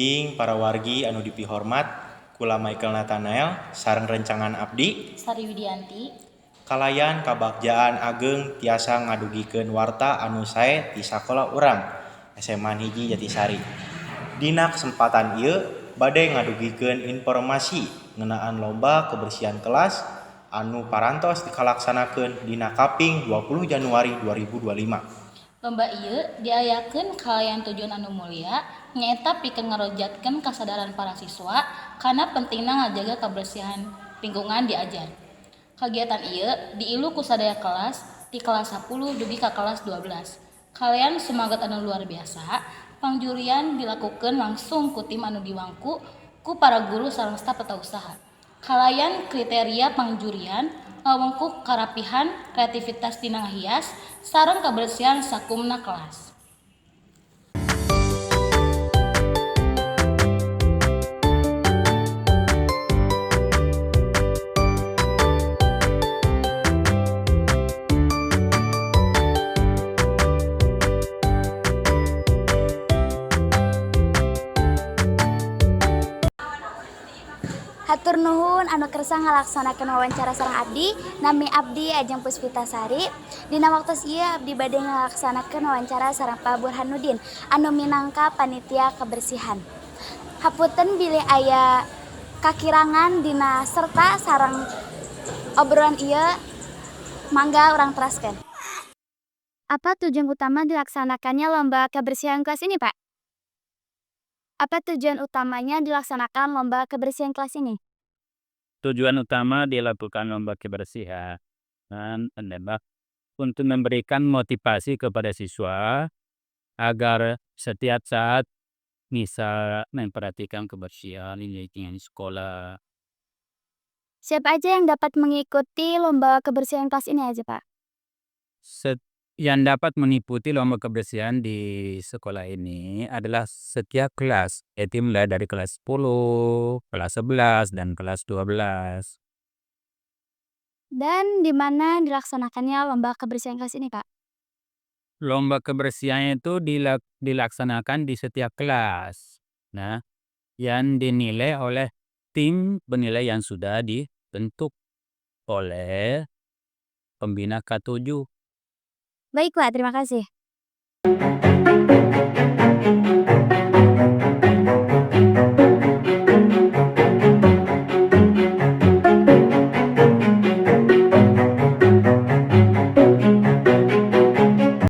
Enjing para wargi anu dipihormat, kula Michael Nathanael sareng rencangan abdi Sari Widianti. Kalayan kabagjaan ageng tiasa ngadugikeun warta anu sae ti sakola urang SMA 1 Jatisari. Dina kesempatan ieu bade ngadugikeun informasi ngeunaan lomba kebersihan kelas anu parantos dikalaksanakeun dina kaping 20 Januari 2025. Lomba ieu diayakeun kalayan tujuan anu mulia, nyaeta pikeun ngarojatkeun kasadaran para siswa kana pentingna ngajaga kabersihan lingkungan diajar. Kagiatan ieu diilu ku sadaya kelas ti kelas 10 dugi ka kelas 12. Kalayan sumanget anu luar biasa, pangjurian dilakukeun langsung ku tim anu diwangku ku para guru sareng staf tata usaha. Kalayan kriteria pangjurian ngawengku karapihan, kreativitas dina ngahias, sareng kabersihan sakumna kelas. Hatur nuhun anu kersa ngalaksanakeun wawancara sareng abdi. Nami abdi Ajeng Puspitasari. Dina waktos ieu abdi bade ngalaksanakeun wawancara sareng Pak Burhanuddin anu minangka panitia kebersihan. Hapunten bilih aya kakirangan dina serta sareng obrolan ieu, mangga urang teraskeun. Apa tujuan utama dilaksanakannya lomba kebersihan kelas ini, Pak? Apa tujuan utamanya dilaksanakan lomba kebersihan kelas ini? Tujuan utama dilakukan lomba kebersihan adalah untuk memberikan motivasi kepada siswa agar setiap saat bisa memperhatikan kebersihan lingkungan sekolah. Siapa aja yang dapat mengikuti lomba kebersihan kelas ini aja, Pak? Yang dapat mengikuti lomba kebersihan di sekolah ini adalah setiap kelas, yaitu mulai dari kelas 10, kelas 11, dan kelas 12. Dan di mana dilaksanakannya lomba kebersihan kelas ini, Pak? Lomba kebersihan itu dilaksanakan di setiap kelas, nah, yang dinilai oleh tim penilai yang sudah dibentuk oleh pembina K7. Baik, Pak, terima kasih.